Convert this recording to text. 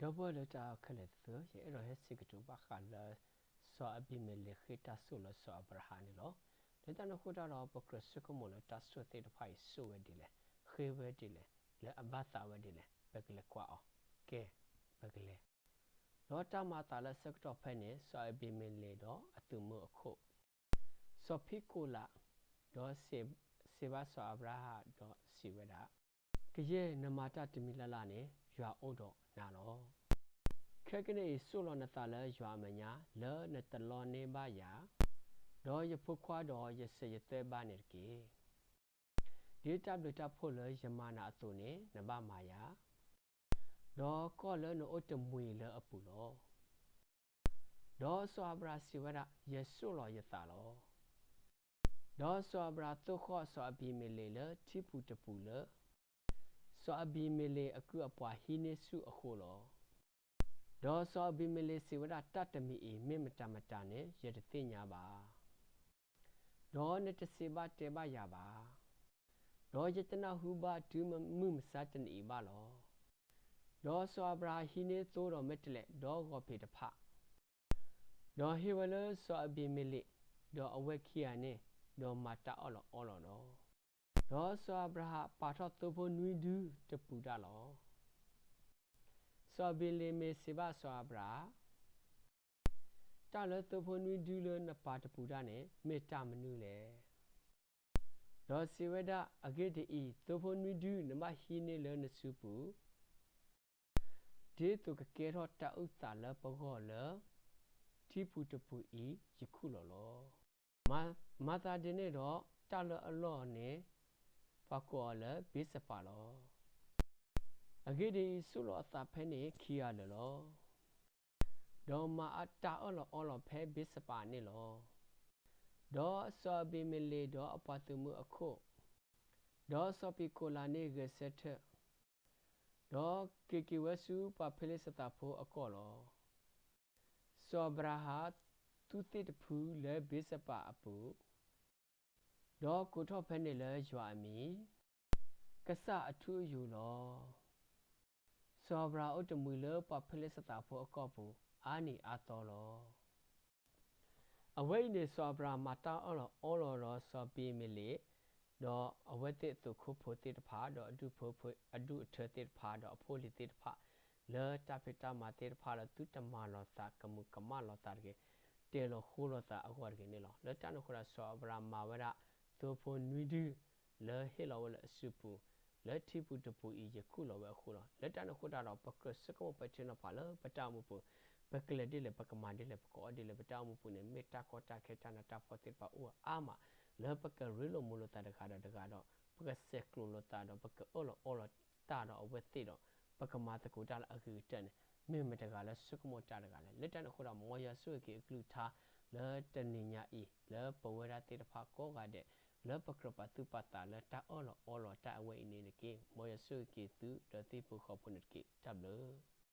ဒီပုၢ်ဝဲၢ်လၢတၢ်အဲၣ်ခဲလၢာ်သ့ၣ်ဧၢ, ယအဲၣ်ဒိးဟဲစံးကတိၤဘၣ်ဃးလၢ စီၤအဘံၤမလ့းဃ့တၢ်ဆိၣ်လၢစီၤအၤဘြၤဟၣ်န့ၣ်လီၤ. လၢတၢ်န့ၣ်အဃိတၢ်ဒီး ပကြၢးဆိကမိၣ်လၢတၢ်ဆိၣ်သ့ၣ်တဖၣ်အံၤဆိၣ်ဝဲဒ်လဲၣ်, ဃ့ဝဲဒ်လဲၣ်, လၢအဘၣ်သးဝဲဒ်လဲၣ်, ပကလဲၤကွၢ်အီၤ. ကဲ, ပကလဲၤ ဒီးတၢ်မၤအသးလၢအဆၢကတီၢ်ဖဲန့ၣ် စီၤအဘံၤမလ့းဒီးအသုးမုၢ်အခိၣ် စီၤဖံးကိးလး, ဒီးစံးဘၣ်စီၤအၤဘြၤဟၣ်ဒီးစံးဝဲဒၣ်, ကယဲၢ်နမၤတၢ်တမံၤလၢ်လၢ်န့ၣ် ယွၤအိၣ်ဒီးနၤလီၤ. ခဲကနံၣ်အံၤ ဆိၣ်လီၤနသးလၢယွၤအမဲာ်ညါ လၢနတလီန့ၢ်ဘၣ်ယၤ, ဒီးယဖိခွါဒီးယစံးယသွဲဘါန့ၣ်တက့ၢ်. ဒ်တၢ်ဘျုးတၢ်ဖှိၣ်လၢယမၤနၤအသိးန့ၣ် နဘၣ်မၤယၤ, ဒီးကီၢ်လၢနအိၣ်တမှံၤလၢအပူၤလီၤ. ဒီးစီၤအၤဘြၤဟၣ်စံးဝဲဒၣ်, ယဆိၣ်လီၤယသးလီၤ. ဒီးစီၤအၤဘြၤဟၣ်သိၣ်ဃီၣ်စီၤအဘံၤမလ့းလၢထံပူၤတပူၤလၢ စီၤအဘံၤမလ့းအကုၢ်အပှၤဟံးန့ၢ်ဆူၣ်အဃိလီၤ. ဒီးစီၤအဘံၤမလ့းစံးဝဲဒၣ်, တၢ်တမံၤအံၤ မ့ၢ်မတၤမတၤန့ၣ် ယတသ့ၣ်ညါဘၣ်, ဒီးနတစံးဘၣ်တဲဘၣ်ယၤဘၣ်. ဒီးယတနၢ်ဟူဘၣ်တုၤမုၢ်မဆါတနံၤအံၤဘၣ်လီၤ. ဒီးစီၤအၤဘြၤဟၣ်ဟံးန့ၢ်သိဒီးမဲာ်တဲးလဲး ဒီးဂီၤဖံးတဖၣ်, ဒီးဟ့ၣ်ဝဲလၢစီၤအဘံၤမလ့း, ဒီးအဝဲခံဂၤန့ၣ်, ဒီးမၤတၢ်အၢၣ်လီၤအီလီၤလီၤ. ဒီးစီၤအၤဘြၤဟၣ်ပာ်ထီၣ်သိဖိနွံဒုတပူၤဒၣ်လီၤ. စီၤအဘံၤမလ့းစံးဘၣ်စီၤအၤဘြၤဟၣ်, တၢ်လၢသိဖိနွံဒုလၢနပာ်တပူၤဒၣ်န့ၣ် မ့ၢ်တၢ်မနုၤလဲၣ်. ဒီးစံးဝဲဒၣ်, အဂ့ၢ်ဒ်အံၤ, သိဖိနွံဒုနဘၣ်ဟံးန့ၢ်လၢနစုပူၤ, ဒ်သိးကကဲထီၣ်တၢ်အုၣ်သးလၢပဂီၢ်လၢ ထံပူၤတပူၤအံၤ ယခူၣ်လီၤလီၤ. မၤသးဒ်န့ၣ်ဒီး တၢ်လၢအလီၢ်န့ၣ် ပှၤကိးအီၤလၢဘ့းစပၤလီၤ. အဂ့ၢ်ဒ်အံၤ, ဆိၣ်လီၤအသးဖဲန့ၣ်ခံဂၤလၢာ်လီၤ. ဒီးမၤတၢ်အၢၣ်လီၤအီလီၤဖဲဘ့းစပၤန့ၣ်လီၤ. ဒီးစီၤအဘံၤမလ့းဒီးအပှၤသုးမုၢ်အခိၣ်, ဒီးစီၤဖံးကိးလးန့ၣ်ဂဲၤဆၢထၢၣ်, ဒီးက့ၤက့ၤဝဲဆူပှၤဖလ့ၡသးဖိအကီၢ်လီၤ. စီၤအၤဘြၤဟၣ်သူၣ်သ့ၣ်တဖုလၢဘ့းစပၤအပူၤ, ဒီးကိးထီၣ်ဖဲန့ၣ်လၢယွၤအမံၤ, ကစၢ်အထူအယိာ်လီၤ. စီၤအၤဘြၤဟၣ်အိၣ်တမှံၤလၢပှၤဖလ့ၡသးဖိအကီၢ်ပူၤ အါနံၤအါသီလီၤ. အဝဲအံၤန့ၣ် စီၤအၤဘြၤဟၣ်မၤတၢ်အၢၣ်လီၤအီလီၤဒီးစီၤအဘံၤမလ့း, ဒီးအဝဲသ့ၣ်အသုးခိၣ်ဖိသ့ၣ်တဖၣ်, ဒီးအဒူၣ်ဖိ, အဒူၣ်အထၢသ့ၣ်တဖၣ်, ဒီးအဖိအလံၤသ့ၣ်တဖၣ်, လၢတၢ်ဖံးတၢ်မၤသ့ၣ်တဖၣ်လၢသုတမၤလီၤသးကမူးကမၣ်လီၤသးတဂ့ၤ, တဲာ်လီၤဃိလိာ်သးအဂီၢ်တဂ့ၤန့ၣ်လီၤ. လၢတၢ်န့ၣ်အဃိဒီး စီၤအၤဘြၤဟၣ်မၤဝဲဒၣ် သိဖိနွံဒု လၢဟ့ၣ်လီၤဝဲလၢအစုပူၤ, လၢထံပူၤတပူၤအံၤယခူၣ်လီၤဝဲအဃိလီၤ. လၢတၢ်န့ၣ်အဃိတၢ်ဒီး ပကြၢးဆိကမိၣ်ပဲာ်ထံနီၤဖးလၢပတၢ်အိၣ်မူပူၤ, ပကလဲၤဒ်လဲၣ်, ပကမၤဒ်လဲၣ်, ပကအီၣ်ဒ်လဲၣ်, ပတၢ်အိၣ်မူပူၤန့ၣ် မ့ၢ်တၢ်ကီတၢ်ခဲတၢ်နးတၢ်ဖှီၣ်သ့ၣ်တဖၣ်အိၣ်အါမး, လၢပကရ့လိာ်မုာ်လိာ်သးတဂၤဒီးတဂၤဒီး ပကဆဲးကျိးလိာ်သးဒီး ပကအၢၣ်လီၤအီလီၤတၢ်ဒီးအဝဲသ့ၣ်ဒီး ပကမၤသကိးတၢ်လၢအဂ့ၤကတၢၢ်န့ၣ် မ့ၢ်မတၤတဂၤလၢဆိကမိၣ်တၢ်တဂၤလဲၣ်. လၢတၢ်န့ၣ်အဃိဒီး မ်ယွၤဆိၣ်ဂ့ၤက့ၤအကလုၢ်ကထါ လၢတနံၤညါအံၤ လၢပဝဲဒၣ်သ့ၣ်တဖၣ်ကိးဂၤဒဲး လၢပကြၢးပာ်သူၣ်ပာ်သးလၢတၢ်အၢၣ်လီၤအီလီၤတၢ်အဝဲအံၤန့ၣ်တက့ၢ်. မ်ယွၤဆိၣ်ဂ့ၤက့ၤသုဒီးသုဟံၣ်ဖိဃီဖိန့ၣ်တက့ၢ်. တၢ်ဘျုး